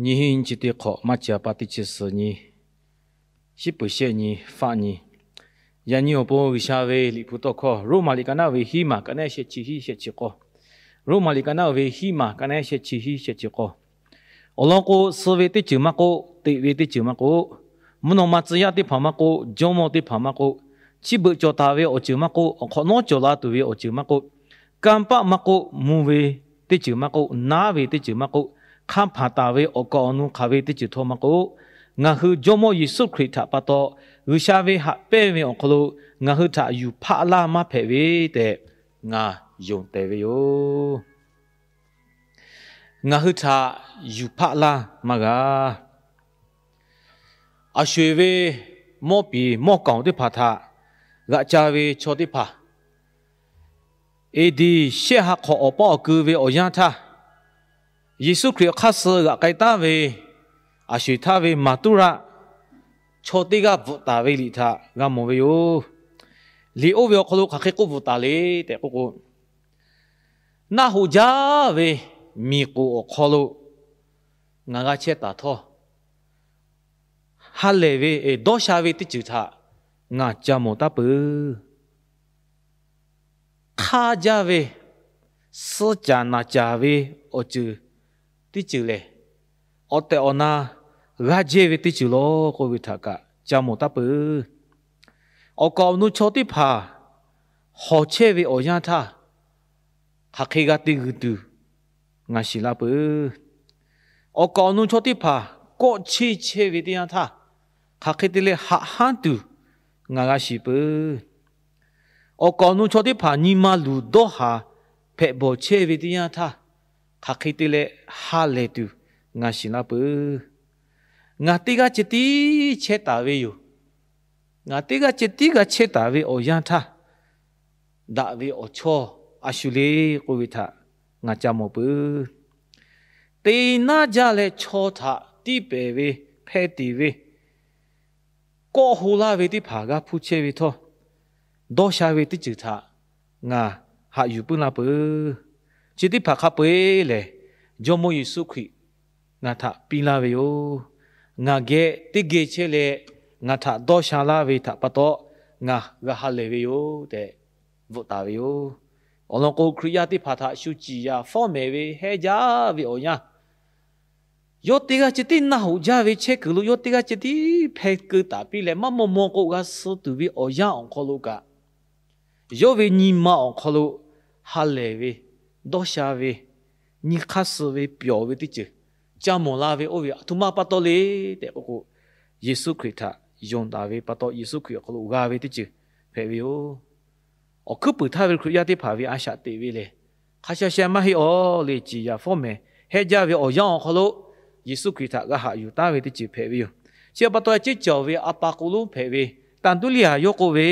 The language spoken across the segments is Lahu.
Nyiˇ hinˉ nyiˇ chi teˇ hk'awꞈ, maˇ chi a pa teˇ chi suhˍ nyi, shiˉ peuˍ shehˆ nyi, faˆ nyi. Yaꞈ nyi awˬ pon G'uiˬsha ve liꞈ hpu tawˇ hkawˇ, Roˉmaꞈ liꞈ ka naˆ ve hiˉ maˬ ka naˆ shehˆ chi hiˉ shehˆ chi k'awˇ. Roˉmaꞈ liꞈ ka naˆ ve hiˉ maˬ ka naˆ shehˆ chi hiˉ shehˆ chi k'awˇ. Awˬ lawn k'o, suh ve teˇ ceuˬ maˇ k'oˆ, teꞈ ve teˇ ceuˬ maˇ k'oˆ, mvuhˇ naw ma tcuh yaˇ teˇ hpaˍ maˇ k'oˆ, jawˇmawˇ teˇ hpaˍ maˇ k'oˆ, chi beuꞈ cawˬ taˍ ve awˬ ceuˬ maˇ k'oˆ, awˬ hk'awꞈ nawˉ cawˬ la tuˬ ve awˬ ceuˬ maˇ k'oˆ, kanˇ paˆ maˇ k'oˆ, mvuh ve teˇ ceuˬ maˇ k'oˆ, naˉ ve teˇ ceuˬ maˇ k'oˆ, hk'aˇ hpanˍ taˍ ve awˬ kaˍ awˬ nu hk'aˬ ve teˇ ceuˬ htawˇ maˇ k'oˆ, ngaˬ hui Jawˇmawˇ Yeˍsuˆ Hkriꞈ htaꞈ pa taw G'uiˬsha ve haꞈ pehnˇ ve awˬ hk'aw lo ngaˬ hui htaꞈ yuˬ hpaˆ laˇ maˇ hpehꞈ ve tehꞈ ngaˬ yonˍ tehˬ ve yoˬ. Ngaˬ hui htaꞈ yuˬ hpaˆ laˇ maˇ g'a. Aˬ sho-eˬ ve mawˇ piˍ mawˇ kaoˬ teˇ hpaˍ htaꞈ g'aꞈ ca ve chaw teˇ hpaˍ, eˍdiˍ shehˆ ha hk'awꞈ awˬ paˇ awˬ ku ve awˬ yanˇ htaˇ, Yeˍsuˆ Hkriꞈ awˬ hk'aˇ suh g'aꞈ k'ai taˉ ve aˬ sho-eˬ htaˇ ve maˍ tuˉ raˆ chaw teˇ g'aˇ bvuhꞈ taˍ ve liꞈ htaꞈ g'a mawˬ ve yoˬ. Liꞈ oˇ ve awˬ hk'aw lo hk'aˬ hk'e k'oˆ bvuhꞈ taˍ le tehꞈ k'oˆ k'o, naˆ hoꞈ jaˇ ve miˬ k'oˍ awˬ hk'aw lo ngaˬ g'a chehˇ taˍ htawˇ, ha lehˬ ve dawˇ sha ve teˇ ceuˬ htaꞈ ngaˬ ca mawˬ taˉ peuˬ. Hk'aˇ jaˇ ve, suh caˍ naˬ caˍ ve awˬ ceuˬ teˇ ceuˬ lehˬ, awˬ tehˬ awˬ na g'aˇ jehˇ ve teˇ ceuˬ law k'oˆ ve htaꞈ kaꞈ ca mawˬ taˉ peuˬ. Awˬ kaˍ awˬ nu chaw teˇ hpaˍ hawˬ chehˇ ve awˬ yanˇ htaˇ, hk'aˬ hk'e g'a te g'uiˬ tuˬ ngaˬ shiˍ la peuˬ. Awˬ kaˍ awˬ nu chaw teˇ hpaˍ kawˆ cheˇ chehˇ ve teˇ yanˇ htaˇ, hk'aˬ hk'e te leh haꞈ hanˉ tuˬ ngaˬ g'a shiˍ peuˬ. Awˬ kaˍ awˬ nu chaw teˇ hpaˍ nyi ma luˬ dawˇ haˍ hpehꞈ bawˬ chehˇ ve teˇ yanˇ htaˇ, hk'aˬ hk'e te leh ha lehˬ tuˬ ngaˬ shiˍ la peuˬ. Ngaˬ teˇ g'aˇ ceh tiˉ chehˇ taˍ ve yoˬ. Ngaˬ teˇ g'aˇ ceh tiˉ g'a chehˇ taˍ ve awˬ yanˇ htaˇ, daꞈ ve awˬ chawˇ a shu le k'oˆ ve htaꞈ ngaˬ ca mawˬ peuˬ. Te naˉ jaˇ leh chaw htaꞈ tiˇ pehˍ ve, hpeh tiˍ ve, kawˆ ho laˇ ve teˇ hpaˍ g'a hpuˇ chehˇ ve htawˇ, dawˇ sha ve teˇ ceuˬ htaꞈ ngaˬ haꞈ yuˬ puiˉ laˇ peuˬ. Chi teˇ hpaˍ hk'a peu-eˬ lehˬ, Jawˇmawˇ Yeˍsuˆ Hkriꞈ ngaˬ htaꞈ piˇ laˇ ve yoˬ. Ngaˬ geh teˇ geh chehˇ leh, ngaˬ htaꞈ dawˇ sha laˇ ve htaꞈ pa taw, ngaˬ g'a ha lehˬ ve yoˬ tehꞈ bvuhꞈ taˍ ve yoˬ. Awˬ lawn k'o, Hkriꞈ yaˇ teˇ hpaˍ htaꞈ shu ciˍ yaˍ fawˉ mehˍ ve hehnˇ jaˇ ve awˬ yanˇ, yawˇ teˇ g'aˇ ceh tiˉ naˆ hoꞈ jaˇ ve chehˇ kuiˬ lo yawˇ teˇ g'aˇ ceh tiˉ hpeh keu taˍ piˇ leh, maˇ maw maw k'o g'a suh tuˬ ve awˬ yanˇ awˬ hk'aw lo kaꞈ, yawˇ ve nyi ma awˬ hk'aw lo ha lehˬ ve, dawˇ sha ve, nyi hk'aˇ suh ve, pyawˬ ve teˇ ceuˬ ca mawˬ la ve oˇ ve aˬ htoꞈ ma pa taw le tehꞈ k'oˆ k'o, Yeˍsuˆ Hkriꞈ htaꞈ yonˍ taˍ ve pa taw, Yeˍsuˆ Hkriꞈ awˬ hk'aw lo g'a ve teˇ ceuˬ hpehꞈ ve yoˬ. Awˬ hkuiˉ puiˍ htaˇ ve Hkriꞈ yaˇ teˇ hpaˍ ve a shaꞈ teꞈ ve lehˬ, hk'a sha sha maˇ heˆ aˬ le, ciˍ yaˍ fawˉ mehˍ hehnˇ jaˇ ve awˬ yanˇ awˬ hk'aw lo Yeˍsuˆ Hkriꞈ htaꞈ g'a haꞈ yuˬ taˉ ve teˇ ceuˬ hpehꞈ ve yoˬ. Chi pa taw, ceˇ cawˬ ve a pa k'o lonˉ hpehꞈ ve tanˍ duˇ liˇ haˍ yawˇ k'oˆ ve,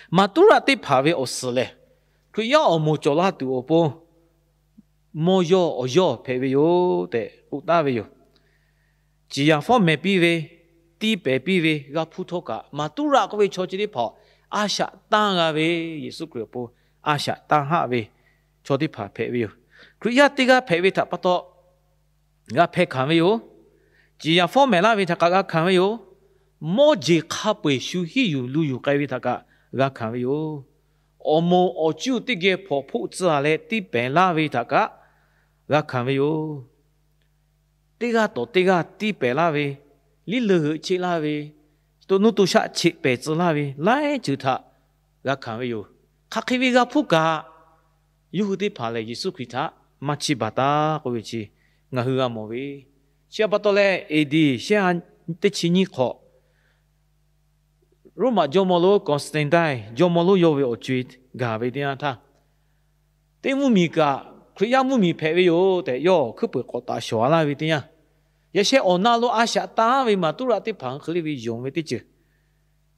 maˍ tuˉ raˆ teˇ hpaˍ ve awˬ suhˍ lehˬ, Hkriꞈ yaˇ awˬ moˍ cawˬ la tuˬ awˬ pon mawˇ yawˇ awˬ yawˇ hpehꞈ ve yoˬ tehꞈ k'oˆ taˍ ve yoˬ. Ciˍ yaˍ fawˉ mehˍ piˇ ve, tiˇ pehˍ piˇ ve g'a hpuˇ htawˇ kaꞈ, maˍ tuˉ raˆ k'oˆ ve chaw chi teˇ hpaˍ a shaꞈ tanˇ g'a ve, Yeˍsuˆ Hkriꞈ awˬ pon a shaꞈ tanˇ haˆ ve chaw teˇ hpaˍ hpehꞈ ve yoˬ. Hkriꞈ yaˇ teˇ g'aˇ hpehꞈ ve htaꞈ pa taw g'a hpeh hkanˍ ve yoˬ. Ciˍ yaˍ fawˉ mehˍ laˇ ve htaꞈ kaꞈ g'a hkanˍ ve yoˬ. Mawˇ jeˬ hk'a peu-eˬ shu hiˉ yuˬ lu yuˬ k'ai ve htaꞈ kaꞈ g'a hkanˍ ve yoˬ. Awˬ moˍ awˬ cuˇ teˇ geh hpawnˬ hpoˆ tcuh-a leh tiˇ pehˍ laˇ ve htaꞈ kaꞈ g'a hkanˍ ve yoˬ. Teˇ g'aˇ tawˍ teˇ g'aˇ tiˇ pehˍ laˇ ve, liˇ leuˬ g'euꞈ cheˆ laˇ ve, to nuˇ to shaˆ cheꞈ pehˍ tcuh laˇ ve, laiˉ ceuˬ htaꞈ g'a hkanˍ ve yoˬ. Hk'aˬ hk'e ve g'a hpuˇ kaꞈ, yawˇ hui teˇ hpaˍ lehˬ Yeˍsuˆ Hkriꞈ htaꞈ maˇ chiˇ baˬ taˉ k'oˆ ve chi ngaˬ hui g'a mawˬ ve. Chi pa taw leh, eˍdiˍ shehˆ ha teˇ chi nyiˇ hk'awꞈ, Roˉmaꞈ jawˇmawˇ lonˉ Constantine jawˇmawˇ lonˉ yawˇ ve awˬ co-e gaˬ ve teˇ yanˇ htaˇ, teˇ mvuhˇmiˬ kaꞈ Hkriꞈ yaˇ mvuhˇmiˬ hpehꞈ ve yoˬ tehꞈ yawˇ hkuiˉ peuˬ k'awꞈ taˍ shawˍ laˇ ve teˇ yanˇ, yaꞈ sheh awˬ na lo a shaꞈ tanˇ ve maˍ tuˉ raˆ teˇ hpaˍ hk'e le ve yonˍ ve teˇ ceuˬ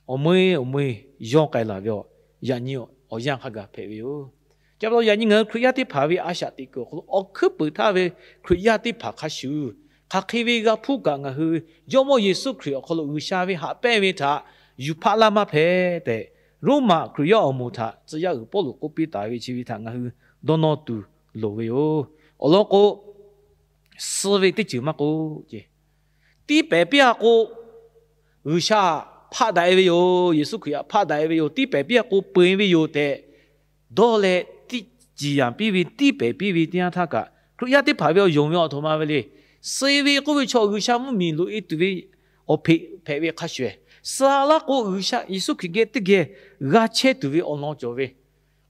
awˬ meuˇ awˬ meuˇ yawˇ k'ai laˬ ve, yaꞈ nyi awˬ yanˇ hk'a gaˬ hpehꞈ ve yoˬ. Chi pa taw yaꞈ nyi ngaˬ hui Hkriꞈ yaˇ teˇ hpaˍ ve a shaꞈ teꞈ kuiˬ awˬ hk'aw lo awˬ hkuiˉ peuˬ htaˇ ve Hkriꞈ yaˇ teˇ hpaˍ hk'a shuˍ, hk'aˬ hk'e ve g'a hpuˇ kaꞈ ngaˬ hui Jawˇmawˇ Yeˍsuˆ Hkriꞈ awˬ hk'aw lo G'uiˬsha ve haꞈ pehnˇ ve htaꞈ yuˬ hpaˆ laˇ maˇ hpehꞈ tehꞈ, Roˉmaꞈ Hkriꞈ yaˇ awˬ moˍ htaꞈ tcuh yaˇ uiˍ Pawˇluꞈ k'oˆ piˇ taˍ ve chi ve htaꞈ ngaˬ hui dawˇ nawˇ tuˬ loˍ ve yoˬ. Awˬ lawn k'o, suh ve teˇ ceuˬ maˇ k'oˆ ce. Tiˇ pehˍ piˇ-a k'o, G'uiˬsha hpaˆ daꞈ-e ve yoˬ. Yeˍsuˆ Hkriꞈ htaꞈ hpaˆ daꞈ-e ve yoˬ. Tiˇ pehˍ piˇ-a k'o peu-e ve yoˬ tehꞈ dawˇ leh, tiˇ ciˍ yanˍ piˇ ve, tiˇ pehˍ piˇ ve teˇ yanˇ htaˇ kaꞈ, Hkriꞈ yaˇ teˇ hpaˍ ve awˬ yonˍ ve awˬ htoꞈ ma ve le. Suh ve k'oˆ ve chaw G'uiˬsha mvuhˇmiˬ loꞈ-e tuˬ ve awˬ hpeꞈ hpehꞈ ve hk'a shuˍ-ehˍ, suh laˇ k'o G'uiˬsha Yeˍsuˆ Hkriꞈ geh teˇ geh g'a chehˇ tuˬ ve awˬ lawn cawˬ ve.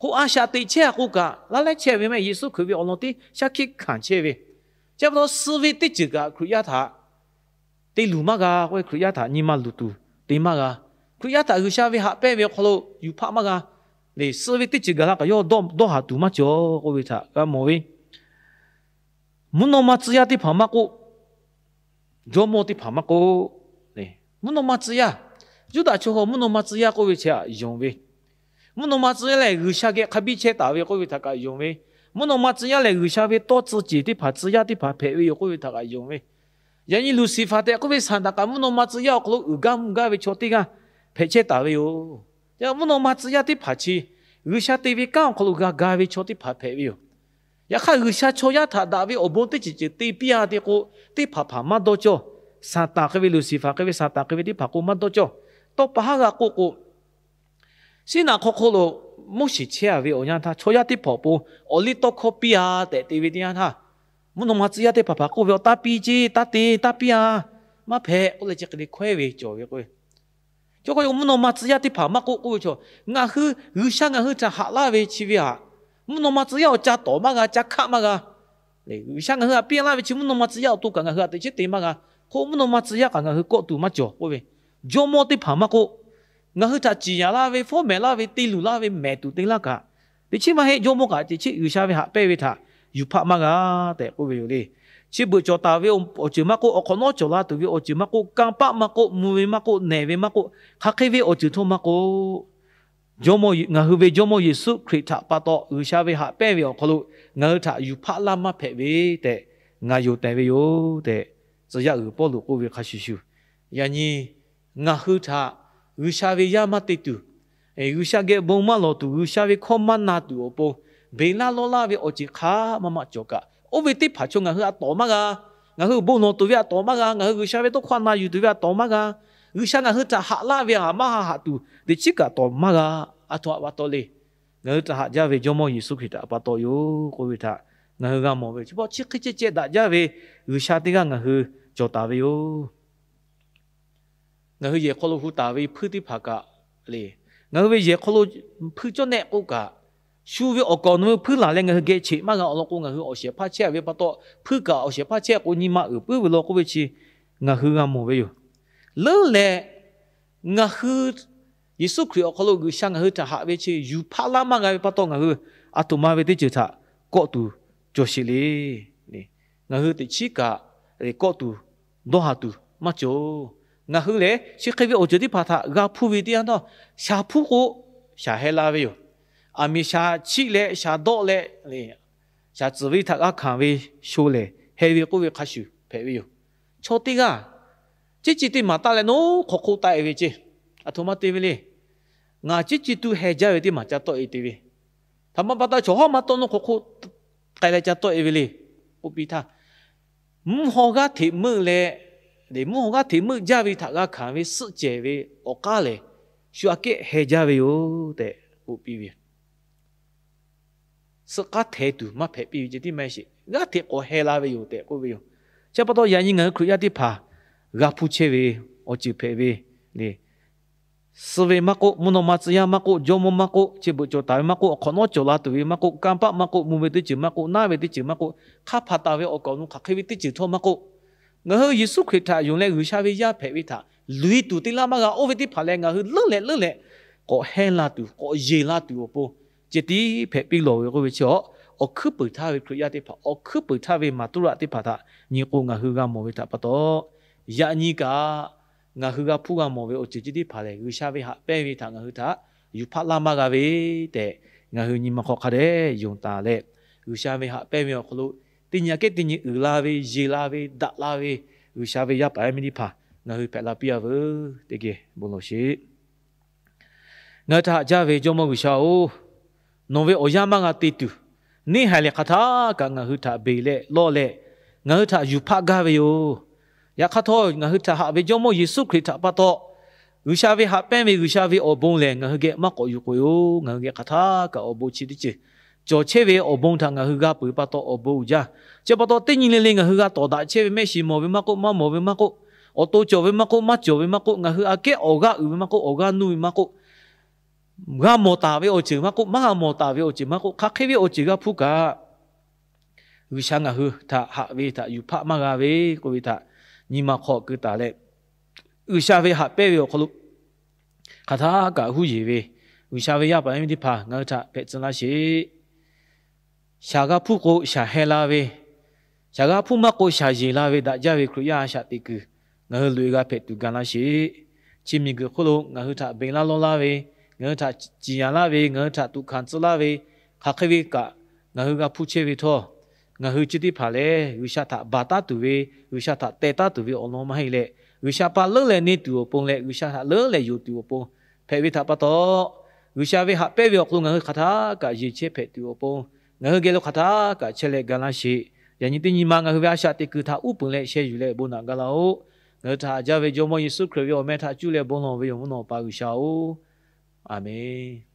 K'o a shaꞈ teꞈ chehˇ-a k'o kaꞈ, laˇ lehˉ chehˇ ve mehˆ Yeˍsuˆ Hkriꞈ ve awˬ lawn tiˉ shaˉ hkiˆ hkanˍ chehˇ ve. Chi pa taw suh ve teˇ ceuˬ kaꞈ Hkriꞈ yaˇ htaꞈ te luˬ maˇ g'a k'o, Hkriꞈ yaˇ htaꞈ nyi ma luˬ tuˬ te maˇ g'a. Hkriꞈ yaˇ htaꞈ G'uiˬsha ve haꞈ pehnˇ ve awˬ hk'aw lo yuˬ hpaˆ maˇ g'a. Lehˬ, suh ve teˇ ceuˬ gaˬ la kaꞈ yawˇ dawˇ haˍ tuˬ maˇ cawˬ k'oˆ ve htaꞈ g'a mawˬ ve. Mvuhˇ naw ma tcuh yaˇ teˇ hpaˍ maˇ k'oˆ, jawˇmawˇ teˇ hpaˍ maˇ k'oˆ, mvuhˇ naw ma tcuh yaˇ, Yuˇdaꞈ chaw hui mvuhˇ naw ma tcuh yaˇ k'oˆ ve chi htaꞈ yonˍ ve. Mvuhˇ naw ma tcuh yaˇ lehˬ, G'uiˬsha geh hk'a biˇ chehˇ taˍ ve k'oˆ ve htaꞈ kaꞈ yonˍ ve. Mvuhˇ naw ma tcuh yaˇ lehˬ, G'uiˬsha ve tawˇ tcuh ceˬ teˇ hpaˍ tcuh yaˇ teˇ hpaˍ hpehꞈ ve yoˬ k'oˆ ve htaꞈ kaꞈ yonˍ ve. Yaꞈ nyi Luˍsiˍfaˍ tehꞈ k'oˆ ve Saˍtanˍ kaꞈ mvuhˇ naw ma tcuh yaˇ awˬ hk'aw lo uiˍ gaˇ mvuh gaˇ ve chaw teˇ g'aˇ hpehꞈ chehˇ taˍ ve yoˬ. Mvuhˇ naw ma tcuh yaˇ teˇ hpaˍ chi G'uiˬsha te ve kanˉ awˬ hk'aw lo g'a ga ve chaw teˇ hpaˍ hpehꞈ ve yoˬ. Yaꞈ hk'aˇ, G'uiˬsha chaw yaˇ htaꞈ daꞈ ve awˬ bon teˇ ceuˬ ceuˬ te piˇ-a te k'o, teˇ hpaˍ hpaˍ maˇ dawˇ cawˇ. Saˍtanˍ hk'e ve, Luˍsiˍfaˍ hk'e ve, Saˍtanˍ hk'e ve teˇ hpaˍ k'o maˇ dawˇ cawˇ. Tawˇ pa haˉ g'a k'oˆ k'o, Siˉnaˍ hk'aw hk'oˆ lo Moˉseˍ chehˇ-a ve awˬ yanˇ htaˇ, chaw yaˇ teˇ hpaˍ awˬ pon awˬliˇtawˇhkawˇ piˇ-a tehꞈ te ve teˇ yanˇ htaˇ, mvuhˇ naw ma tcuh yaˇ teˇ hpaˍ hpaˍ k'oˆ ve, Awˬ taˇ piˇ ce, taˇ te, taˇ piˇ-a, maˇ hpehꞈ k'oˆ leh chi hk'e te hkawehˉ ve cawˬ ve k'o, chaw k'o mvuhˇ naw ma tcuh yaˇ teˇ hpaˍ maˇ k'oˆ k'oˆ ve chaw, ngaˬ hui G'uiˬsha ngaˬ hui htaꞈ haꞈ laˇ ve chi ve htaꞈ mvuhˇ naw ma tcuh yaˇ awˬ ca tawˍ maˇ g'a, ca hkaˆ maˇ g'a. G'uiˬsha ngaˬ hui htaꞈ piˇ laˇ ve chi mvuhˇ naw ma tcuh yaˇ awˬ to kaꞈ ngaˬ hui htaꞈ teꞈ chiˉ te maˇ g'a. K'o mvuhˇ naw ma tcuh yaˇ kaꞈ ngaˬ hui kawˆ tuˬ maˇ cawˬ k'oˆ ve, jawˇmawˇ teˇ hpaˍ maˇ k'oˆ, ngaˬ hui htaꞈ ciˍ yanˍ laˇ ve, fawˉ mehˍ laˇ ve, te luˬ laˇ ve mehˍ tuˬ te laˇ kaꞈ, teꞈ chiˉ maˇ heˆ. Jawˇmawˇ kaꞈ teꞈ chiˉ G'uiˬsha ve haꞈ pehnˇ ve htaꞈ yuˬ hpaˆ maˇ g'a tehꞈ k'oˆ ve yoˬ le. Chi beuꞈ cawˬ taˍ ve awˬ ceuˬ maˇ k'oˆ, awˬ hk'awꞈ nawˉ cawˬ la tuˬ ve awˬ ceuˬ maˇ k'oˆ, kanˇ paˆ maˇ k'oˆ, mvuh ve maˇ k'oˆ, nehˬ ve maˇ k'oˆ, hk'aˬ hk'e ve awˬ ceuˬ htawˇ maˇ k'oˆ, jawˇmawˇ, ngaˬ hui ve Jawˇmawˇ Yeˍsuˆ Hkriꞈ htaꞈ pa taw G'uiˬsha ve haꞈ pehnˇ ve awˬ hk'aw lo ngaˬ hui htaꞈ yuˬ hpaˆ laˇ maˇ hpehꞈ ve tehꞈ ngaˬ yonˍ tehꞈ ve yoˬ tehꞈ, tcuh yaˇ uiˍ Pawˇluꞈ k'oˆ ve hk'a shuˍ shuˍ, yaꞈ nyi ngaˬ hui htaꞈ G'uiˬsha ve yaˇ maˇ te tuˬ, G'uiˬsha geh bon maˇ lawˬ tuˬ, G'uiˬsha ve hkawˇ maˇ na tuˬ awˬ pon, beˬ laˇ lawˇ laˇ ve awˬ ceuˬ hk'a maˇ maˇ cawˬ kaꞈ, oˇ ve teˇ hpaˍ chaw ngaˬ hui htaꞈ tawˍ maˇ g'a. Ngaˬ hui bon lawˬ tuˬ ve htaꞈ tawˍ maˇ g'a. Ngaˬ hui G'uiˬsha ve tawˇ hkawˇ na yuˬ tuˬ ve htaꞈ tawˍ maˇ g'a. G'uiˬsha ngaˬ hui htaꞈ haꞈ laˇ ve htaꞈ maˇ ha haꞈ tuˬ teꞈ chiˉ kaꞈ tawˍ maˇ g'a. A htoꞈ ma pa taw le. Ngaˬ hui htaꞈ haꞈ jaˇ ve Jawˇmawˇ Yeˍsuˆ Hkriꞈ htaꞈ pa taw yoˬ k'oˆ ve htaꞈ ngaˬ hui g'a mawˬ ve. Chi hpaw chi hk'e ceh ceh daꞈ jaˇ ve G'uiˬsha teˇ g'aˇ ngaˬ hui cawˬ taˍ ve yoˬ. Ngaˬ hui yehˬ hk'aw lo hu taˍ ve hpuiˇ teˇ hpaˍ kaꞈ le, ngaˬ hui ve yehˬ hk'aw lo hpuiˇ cawˇ nehˆ k'oˆ kaꞈ, shu ve awˬ kaˍ awˬ nu ve hpuiˇ laˬ leh ngaˬ hui geh cheꞈ maˇ g'a awˬ lawn k'o, ngaˬ hui awˬ shehˍ hpaˇ chehˇ ve pa taw, hpuiˇ kaꞈ awˬ shehˍ hpaˇ chehˇ k'o nyi ma uiˍ puiˉ ve law k'oˆ ve chi ngaˬ hui g'a mawˬ ve yoˬ. Leuˉ leh ngaˬ hui Yeˍsuˆ Hkriꞈ awˬ hk'aw lo G'uiˬsha ngaˬ hui htaꞈ haꞈ ve chi yuˬ hpaˆ laˇ maˇ g'a ve pa taw, ngaˬ hui a htoꞈ ma ve teˇ ceuˬ htaꞈ kawˆ tuˬ cawˬ sheˍ le. Ngaˬ hui teꞈ chiˉ kaꞈ kawˆ tuˬ dawˇ haˍ tuˬ maˇ cawˬ. Ngaˬ hui lehˬ chi hk'e ve awˬ ceuˬ teˇ hpaˍ htaꞈ g'a hpuˇ ve teˇ yanˇ htaˇ, shaˍ hpuˇ k'o shaˍ heh la ve yoˬ. Aˬ miˍ shaˍ chiˆ leh shaˍ dawˆ leh shaˍ tcuhˍ ve htaꞈ g'a hkanˍ ve sho lehˬ heh ve k'oˆ ve hk'a shuˍ hpehꞈ ve yoˬ. Chaw teˇ g'aˇ ciˉ ci teˇ maˬ taˆ leh naˉ hk'awꞈ hk'oˆ taˆ-e ve ceˇ, a htoꞈ ma te ve le. Ngaˬ ciˉ ci tuˇ heh jaˇ ve teˇ maˬ ca tawˆ-e te ve, htaꞈ ma pa taw chaw hawˉ maˇ tawˆ naˉ hk'awꞈ hk'oˆ k'ai leh ca tawˆ-e ve le k'oˆ piˇ htaˇ, mvuhˇ haw g'aˇ hteꞈ meuˆ leh, mvuhˇ haw g'aˇ hteꞈ meuˆ jaˇ ve htaꞈ g'a hkanˍ ve suhˆ cehˬ ve awˬ k'aˉ lehˬ, shu aꞈ kehˉ heh jaˇ ve yoˬ tehꞈ k'oˆ piˇ ve. Suhˆ k'aˉ hteh tuˬ maˇ hpehꞈ piˇ ve ceh tiˉ maˇ heˆ sheˍ, g'aˇ hteꞈ k'awꞈ heh la ve yoˬ tehꞈ k'oˆ ve yoˬ. Chi pa taw yaꞈ nyi ngaˬ hui Hkriꞈ yaˇ teˇ hpaˍ g'a hpuˇ chehˇ ve awˬ ceuˬ hpehꞈ ve le. Suh ve maˇ k'oˆ, mvuhˇ naw ma tcuh yaˇ maˇ k'oˆ, jawˇmawˇ maˇ k'oˆ, chi beuꞈ cawˬ taˍ ve maˇ k'oˆ, awˬ hk'awꞈ nawˉ cawˬ la tuˬ ve maˇ k'oˆ, kanˇ paˆ maˇ k'oˆ, mvuh ve teˇ ceuˬ maˇ k'oˆ, naˉ ve teˇ ceuˬ maˇ k'oˆ, hk'a hpaˍ taˍ ve awˬ kaˍ awˬ nu hk'aˬ hk'e ve teˇ ceuˬ htawˇ maˇ k'oˆ, ngaˬ hui Yeˍsuˆ Hkriꞈ htaꞈ yonˍ leh G'uiˬsha ve yaˇ hpehꞈ ve htaꞈ luˬ-e tuˬ te laˇ maˇ g'a. Oˇ ve teˇ hpaˍ lehˬ, ngaˬ hui leuˉ leh leuˉ leh k'awꞈ heh la tuˬ, k'awꞈ yeˬ la tuˬ awˬ pon ceh tiˉ hpehꞈ piˇ lawˬ ve k'oˆ ve chi, awˬ hkuiˉ peunˍ htaˇ ve Hkriꞈ yaˇ teˇ hpaˍ, awˬ hkuiˉ peunˍ htaˇ ve maˍ tuˉ raꞈ teˇ hpaˍ htaꞈ nyi k'o, ngaˬ hui g'a mawˬ ve htaꞈ pa taw, yaꞈ nyi kaꞈ ngaˬ hui g'a hpuˇ g'a mawˬ ve awˬ ceuˬ ceh tiˉ hpaˍ lehˬ, G'uiˬsha ve haꞈ pehnˇ ve htaꞈ ngaˬ hui htaꞈ yuˬ hpaˆ laˇ maˇ g'a ve tehꞈ, ngaˬ hui nyi ma hk'aw hk'a dehꞈ yonˍ taˍ leh, G'uiˬsha ve haꞈ pehnˇ ve awˬ hk'aw lo teˇ nyi aꞈ kehˉ teˇ nyi uiˍ la ve, yeˬ la ve, daꞈ la ve, G'uiˬsha ve yaˇ paˍ yaˇ miˇ teˇ hpaˍ ngaˬ hui hpehꞈ la piˇ-a veuˬ. Teˇ geh bon lawˬ sheˍ. Ngaˬ hui htaꞈ haꞈ jaˇ ve Jawˇmawˇ G'uiˬsha-oˬ, nawˬ ve awˬ yanˇ maˇ g'a te tuˬ, neˇ haiˬ lehˬ hk'aˬ htaˇ kaꞈ ngaˬ hui htaꞈ beˬ leh lawˇ leh, ngaˬ hui htaꞈ yuˬ hpaˆ gaˇ ve yoˬ. Yaꞈ hk'aˇ htawˇ, ngaˬ hui htaꞈ haꞈ ve Jawˇmawˇ Yeˍsuˆ Hkriꞈ htaꞈ pa taw, G'uiˬsha ve haꞈ pehnˇ ve G'uiˬsha ve awˬ bon lehˬ, ngaˬ hui geh maˇ k'awꞈ yuˬ k'oꞈ e yoˬ. Ngaˬ hui geh hk'aˬ htaˇ kaꞈ awˬ bon chi teˇ ceuˬ cawˬ chehˇ ve awˬ bon htaꞈ ngaˬ hui g'a peuˬ pa taw awˬ bon uiˍ jaˇ. Chi pa taw, teˇ nyi le le ngaˬ hui g'a tawˍ daꞈ chehˇ ve mehˆ shiˍ mawˬ ve maˇ k'oˆ, maˇ mawˬ ve maˇ k'oˆ, awˬ to cawˬ ve maˇ k'oˆ, maˇ cawˬ ve maˇ k'oˆ, ngaˬ hui aꞈ kehˉ awˬ g'aˇ uiˍ ve maˇ k'oˆ, awˬ g'aˇ nuˇ ve maˇ k'oˆ, g'a mawˬ taˍ ve awˬ ceuˬ maˇ k'oˆ, maˇ g'a mawˬ taˍ ve awˬ ceuˬ maˇ k'oˆ, hk'aˬ hk'e ve awˬ ceuˬ g'a hpuˇ kaꞈ, G'uiˬsha ngaˬ hui htaꞈ haꞈ ve htaꞈ yuˬ hpaˆ maˇ g'a ve k'oˆ ve htaꞈ nyi ma hk'aw keu taˍ leh, G'uiˬsha ve haꞈ pehnˇ ve awˬ hk'aw lo hk'aˬ htaˇ kaꞈ huˉ yeˬ ve G'uiˬsha ve yaˇ paˍ yaˇ miˇ teˇ hpaˍ ngaˬ hui htaꞈ hpehꞈ tcuh laˇ sheˍ. Shaˍ g'a hpuˇ k'o, shaˍ heh la ve, shaˍ g'a hpuˇ maˇ k'o, shaˍ yeˬ la ve daꞈ jaˇ ve Hkriꞈ yaˇ a shaꞈ teꞈ kuiˬ ngaˬ hui loꞈ e g'a hpehꞈ tuˬ ga laˇ sheˍ. Chi miˬguiˬ hk'oˆ lo ngaˬ hui htaꞈ beˬ laˇ lawˇ laˇ ve, ngaˬ hui htaꞈ ciˍ yanˍ laˇ ve, ngaˬ hui htaꞈ tuꞈ hkanˍ tcuh laˇ ve, hk'aˬ hk'e ve kaꞈ ngaˬ hui g'a hpuˇ chehˇ ve htawˇ, ngaˬ hui chi teˇ hpaˍ lehˬ G'uiˬsha htaꞈ baˬ taˉ tuˬ ve, G'uiˬsha htaꞈ teh taˉ tuˬ ve awˬ lawn maˇ heˆ leh, G'uiˬsha pa leuˉ leh neˇ tuˬ awˬ pon leh G'uiˬsha htaꞈ leuˉ leh yonˍ tuˬ awˬ pon hpehꞈ ve htaꞈ pa taw, G'uiˬsha ve haꞈ pehnˇ ve awˬ hk'aw lo ngaˬ hui hk'aˬ htaˇ kaꞈ yeˬ chehˇ hpehꞈ tuˬ awˬ pon, ngaˬ hui geh lo hk'aˬ htaˇ kaꞈ chehˇ leh ga laˇ sheˍ. Yaꞈ nyi teˇ nyi ma ngaˬ hui ve a shaꞈ teꞈ kuiˬ htaꞈ uˉ peunˍ leh sheh yuˬ leh bon naꞈ ga laˇ-oˆ. Ngaˬ hui htaꞈ haꞈ jaˇ ve Jawˇmawˇ Yeˍsuˆ Hkriꞈ ve awˬ meh htaꞈ cuˇ leh bon lawˬ ve yoˬ, mvuhˇ naw pa G'uiˬsha-oˬ, Aˍmenˍ.